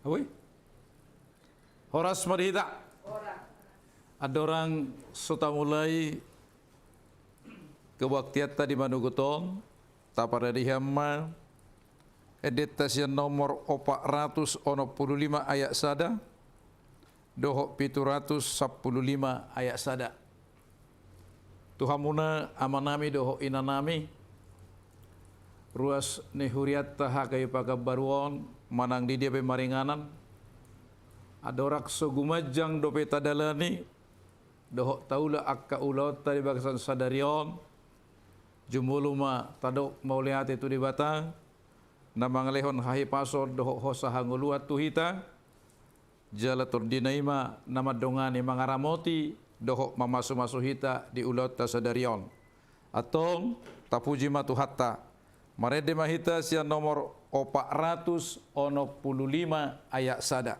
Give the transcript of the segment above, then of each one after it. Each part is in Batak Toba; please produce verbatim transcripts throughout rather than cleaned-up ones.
Oi. Horas ma di hita. Andorang so tamulai kebaktianta di manogot on, taparadihan ma endenta sian nomor opat ratus onom pulu lima ayat sada dohot pitu ratus sampulu lima ayat sada. Tu hamuna amanami dohot inanami, ruas ni hurianta Hagayo Pagambaru on, manang di dia pe maringanan, andorang so gumanjang dope tadalani dohot taula angka ulaonta di bagasan sadari on, jumolo ma tadok mauliate tu Debata, na mangalehon hahipason dohot hosa hangoluan tu hita, jala tondina i ma na mandongani, mangaramoti dohot mamasumasu hita di ulaonta sadari on. Antong, tapuji ma Tuhanta. Marende ma hita sian nomor opat ratus onom pulu lima ayat sada.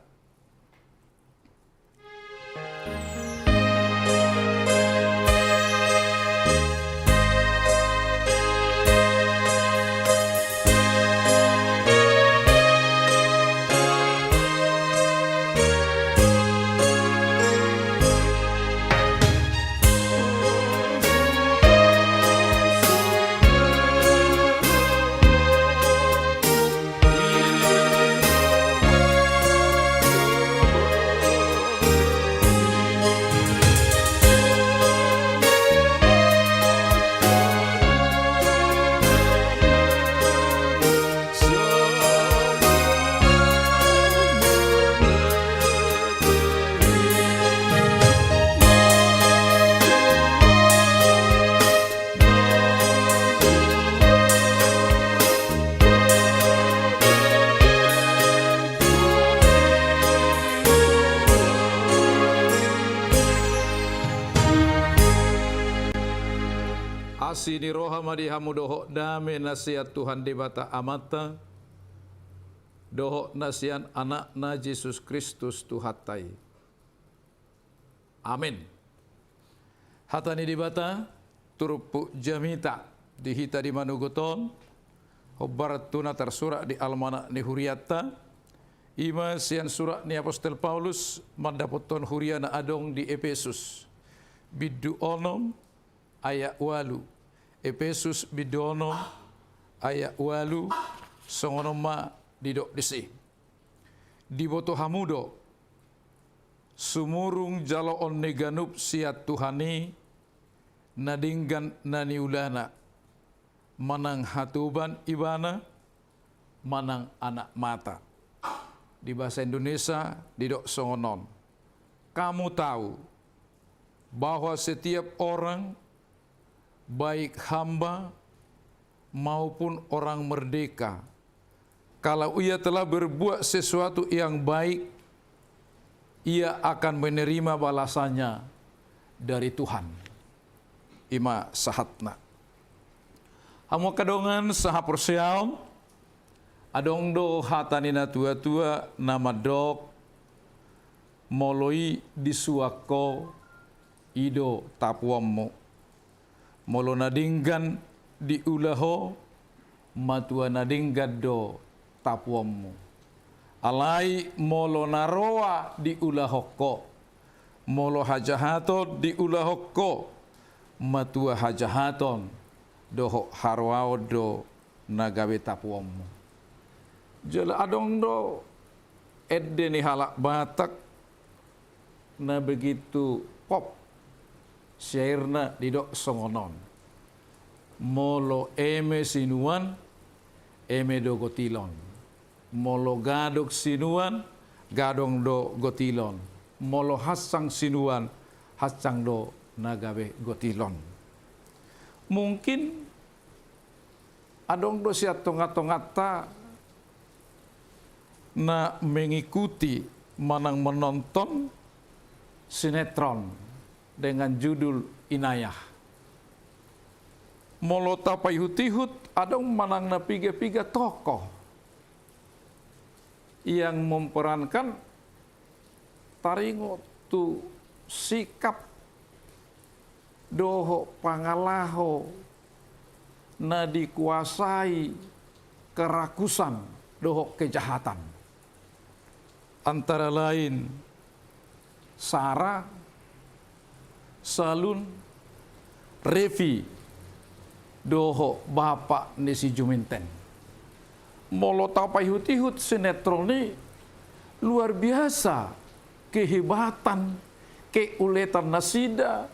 Asi ni roha ma di hamu dohot dame na sian Tuhan Debata Amanta dohot na sian Anakna Jesus Kristus Tuhanta i. Amen. Hata ni Debata, turpuk jamita di hita di manogot on, hombar tu na tarsurat di almanak ni hurianta, i ma sian surat ni apostel Paulus mandapothon huria na adong di Epesus, bindu onom ayat ualu. Epesus bindu onom ayat ualu, songon on ma didok disi. Diboto hamu do, sumurung jaloon ni ganup sian Tuhan i, na denggan na niulana, manang hatoban ibana, manang anak mata. Di bahasa Indonesia didok songon on. Kamu tahu bahwa setiap orang, baik hamba maupun orang merdeka, kalau ia telah berbuat sesuatu yang baik, ia akan menerima balasannya dari Tuhan. I ma sahatna. Hamu angka dongan sahaporseaon, adong do hata ni natuatua na mandok, molo i disuan ho, i do tapuonmu. Molo na denggan diula ho, matua na denggan do tapuonmu. Alai molo na roa diulahon ho, molo hajahaton diulahon ho, matua hajahaton dohot haroaon do na gabe tapuonmu. Jala adong do ende ni halak Batak na begitu pop syairna, didok songon on. Molo eme sinuan, eme do gotilon. Molo gadong sinuan, gadong do gotilon. Molo hansang sinuan, hansang do na gabe gotilon. Mungkin adong do sian tongatonganta na mengikuti manang menonton sinetron dengan judul Inayah. Molo tapaihutihut, adong manang na pigapiga tokoh yang memerankan, taringot tu sikap dohot pangalaho na dikuasai kerakusan dohot kejahatan. Antara lain Sara, Salun, Revi, dohot bapa ni si Juminten. Molo tapaihut-ihut sinetron i, luar biasa kehebatan, keuletan nasida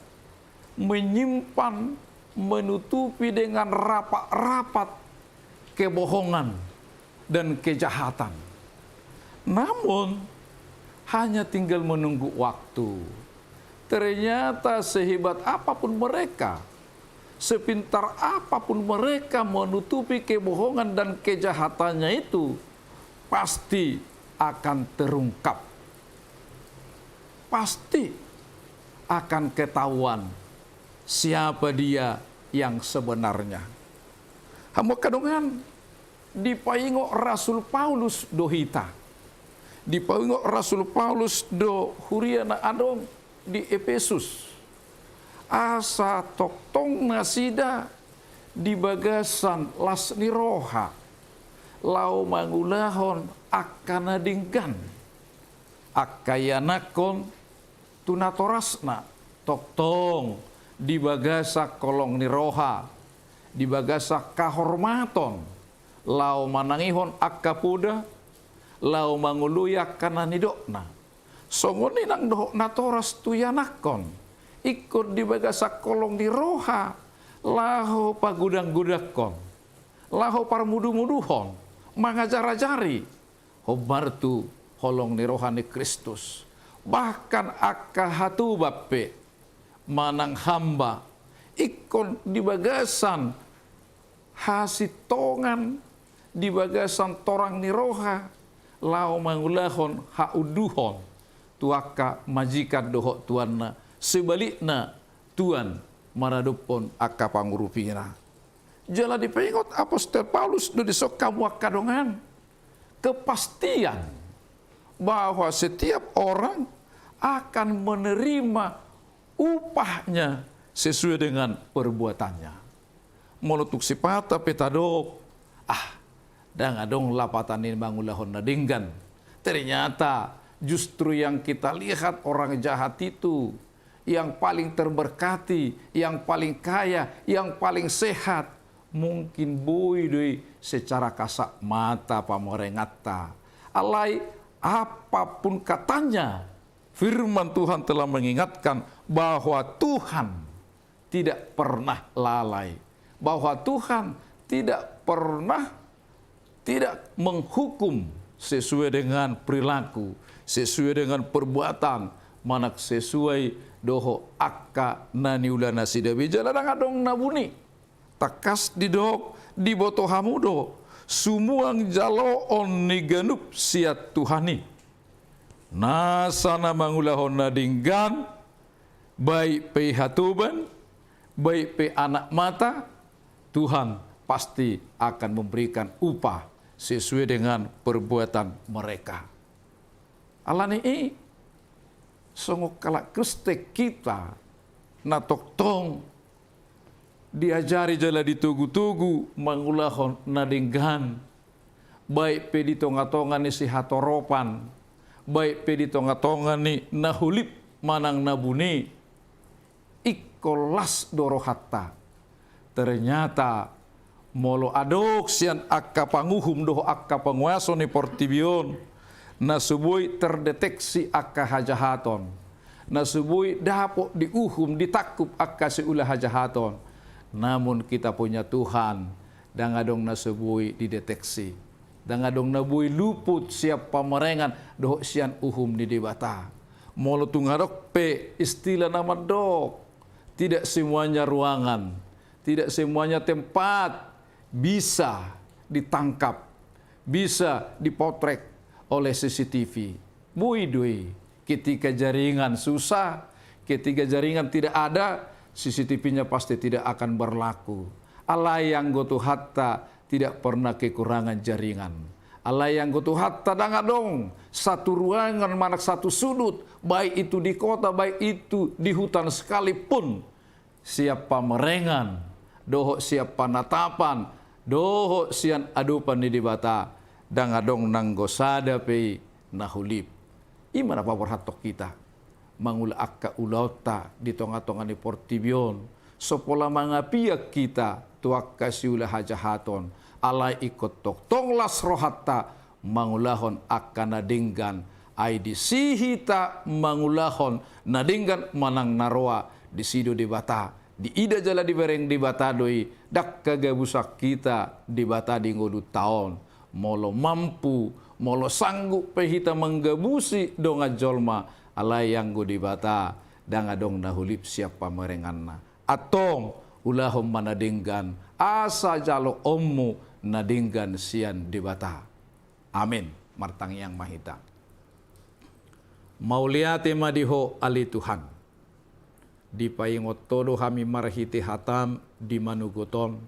menyimpan, menutupi dengan rapat-rapat kebohongan dan kejahatan. Namun, hanya tinggal menunggu waktu. Ternyata sehebat apapun mereka, sepintar apapun mereka menutupi kebohongan dan kejahatannya itu, pasti akan terungkap. Pasti akan ketahuan siapa dia yang sebenarnya. Hamu angka dongan, dipaingot Rasul Paulus do hita. Dipaingot Rasul Paulus do huria na adong di Epesus. Asa tongtong nasida di bagasan las ni roha, laho mangulahon angka na denggan, angka ianakhon tu natorasna, tongtong di bagasan holong ni roha, di bagasan kahormaton, laho manangihon angka poda, laho mangoloi angka na nidokna. Songon i nang dohot natoras tu ianakhon, ingkon di bagasan holong ni roha, laho pagudang-gudangkon, laho parmudu-muduhon, mangajar-ajari, hombar tu holong ni roha ni Kristus. Bahkan angka hatoban pe manang hamba, ingkon di bagasan hasintongan, di bagasan torang ni roha, laho mangulahon haunduhon tu angka majikan dohot tuanna, sebalikna tuan maradophon angka pangurupina. Jala dipaingot Apostel Paulus do dison, hamu angka dongan, kepastian bahwa setiap orang akan menerima upahnya sesuai dengan perbuatannya. Molo tung sipata pe tadok, ah, ndang adong lapatan ni mangulahon na denggan. Ternyata justru yang kita lihat orang jahat itu, yang paling terberkati, yang paling kaya, yang paling sehat, mungkin boi do i secara kasat mata pamerenganta. Alai apapun katanya, firman Tuhan telah mengingatkan bahwa Tuhan tidak pernah lalai, bahwa Tuhan tidak pernah tidak menghukum sesuai dengan perilaku, sesuai dengan perbuatan, manang sesuai dohot angka na niula nasida be. Jala ndang adong na buni. Tangkas didok, diboto hamu do sumuang jaloon ni ganup sian Tuhan i. Nasa na mangulahon na denggan, baik pe hatoban, baik pe anak mata, Tuhan pasti akan memberikan upah sesuai dengan perbuatan mereka. Alani i, songon halak Kristen hita na tongtong diajari jala ditogu-togu mangulahon na denggan, baik pe di tonga-tonga ni sihatoropan, baik pe di tonga-tonga ni na holip manang na buni, ingkon las do rohanta. Ternyata molo adong sian angka panguhum dohot angka panguaso ni portibi on na so boi terdeteksi angka hajahaton, na so boi dapot diuhum, ditangkup angka siula hajahaton, namun kita punya Tuhan, ndang adong na so boi dideteksi. Ndang adong na boi luput sian pamarengan dohot sian uhum ni Debata. Molo tung adong pe istilah na mandok, tidak semuanya ruangan, tidak semuanya tempat bisa ditangkap, bisa dipotret oleh C C T V. Boi do i, ketika jaringan susah, ketika jaringan tidak ada, C C T V-nya pasti tidak akan berlaku. Alai anggo Tuhanta tidak pernah kekurangan jaringan. Alai anggo Tuhanta ndang adong satu ruangan manang satu sudut, baik itu di kota, baik itu di hutan sekalipun, sian pamarengan dohot sian panatapan dohot sian adopan ni Debata, ndang adong nanggo sada pe i na holip. I ma na paborhathon hita mangula angka ulaonta di tonga-tonga ni portibi on. So pola mangapian hita tu angka siula hajahaton, alai ingkon tongtong las rohanta mangulahon angka na denggan. Ai disi hita mangulahon na denggan manang na roa, disi do Debata. Diida jala dibereng Debata do i, ndang hagabusan hita Debata di ngolunta on. Molo mampu, molo sanggup pe hita manggabusi dongan jolma, alai anggo Debata, ndang adong na hulip sian pamerenganna. Antong, ulahon ma na denggan, asa jaloonmu na denggan sian Debata. Amen. Martangiang ma hita. Mauliate ma di Ho ale Tuhan. Dipaingot Ho do hami marhite hataM di manogot on,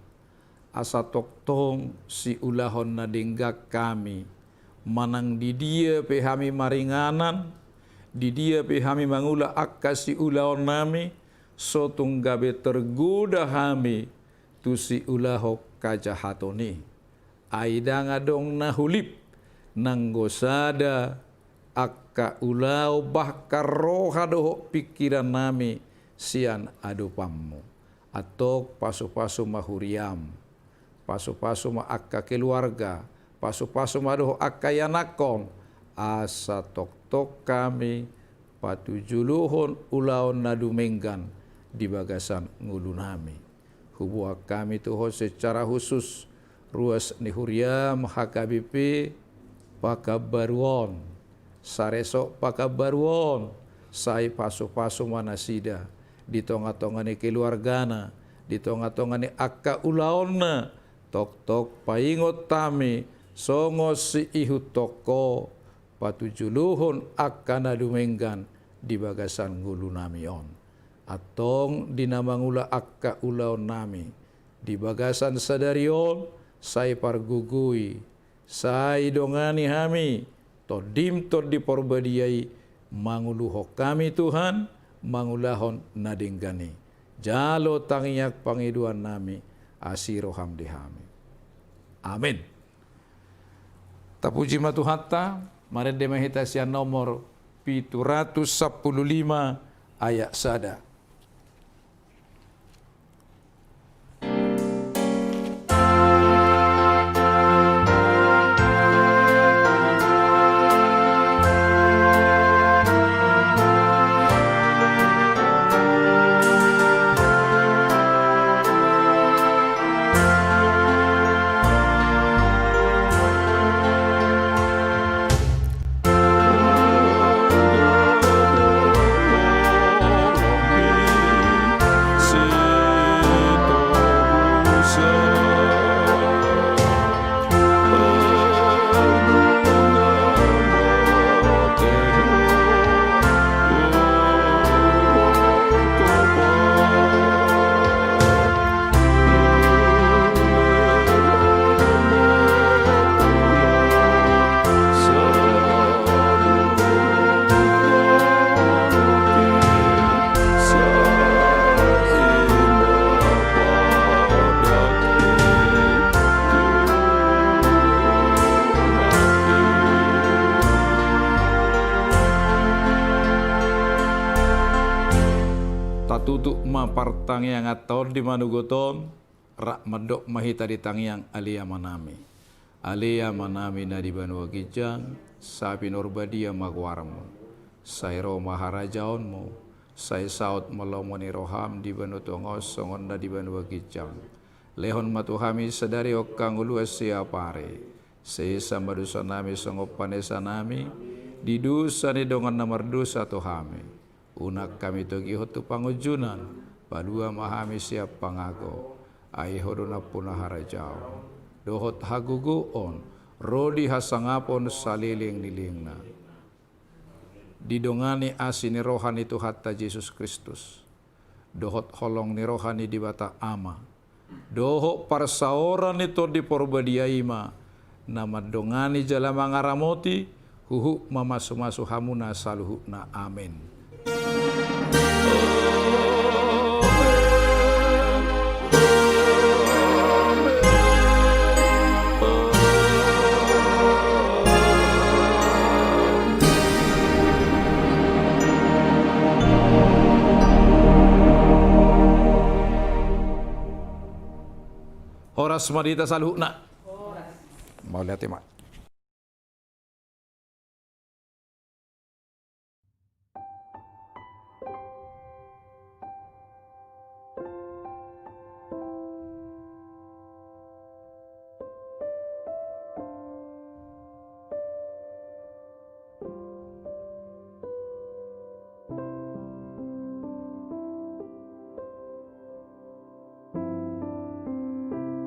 asa tongtong siulahon na denggan hami, manang di dia pe hami maringanan, di dia pe hami mangula angka siulaonnami, so tung gabe tergoda hami tu siulahon hajahaton i. Ai ndang adong na hulip, nanggo sada angka ulaon bahkan roha dohot pingkirannami sian adopanMu. Antong pasu-pasu ma huriaM, pasu-pasu ma angka keluarga, pasu-pasu ma dohot angka ianakhon, asa tongtong hami patujolohon ulaon na dumenggan di bagasan ngolunami. Huboan hami tu Ho secara khusus ruas ni huriaM H K B P Pakanbaru on, saresort Pakanbaru on, sai pasu-pasu ma nasida di tonga-tonga ni keluargana, di tonga-tonga ni angka ulaonna, tongtong paingot hami songon siihuthon Ho, patujolohon angka na dumenggan di bagasan ngolunami on. Antong di na mangula angka ulaonnami di bagasan sadari on, sai pargogoi, sai dongani hami TondiM Tondi Porbadia i, manguluhon hami Tuhan, mangulahon na denggan i. Jalo tangiang pangidoannami, asi rohaM di hami. Amen. Tapuji ma Tuhanta, marende ma hita sian nomor pitu ratus sampulu lima ayat sada. Tatutup ma partangianganta on di manogot on, rap mandok ma hita di tangiang. Ale Amanami. Ale Amanami na di banua ginjang, sai pinarbadia ma goarMu. Sai ro ma harajaonMu, sai saut ma lomo ni rohaM di banua tonga on songon na di banua ginjang. Lehon ma tu hami sadari on hangoluan siapari. Sesa ma dosanami songon panesanami di dosa ni dongan na mardosa tu hami. Unang hami togihon tu pangunjunan, palua ma hami sian pangago. Ai Ho do nampuna harajaon dohot hagogoon ro di hasangapon saleleng ni lelengna. Didongani asi ni roha ni Tuhanta Jesus Kristus, dohot holong ni roha ni Debata Ama, dohot parsaoran ni Tondi Porbadia i ma na mandongani jala mangaramoti, huhut mamasumasu hamuna saluhutna. Amen. ma di hita saluhutna. Mauliate ma.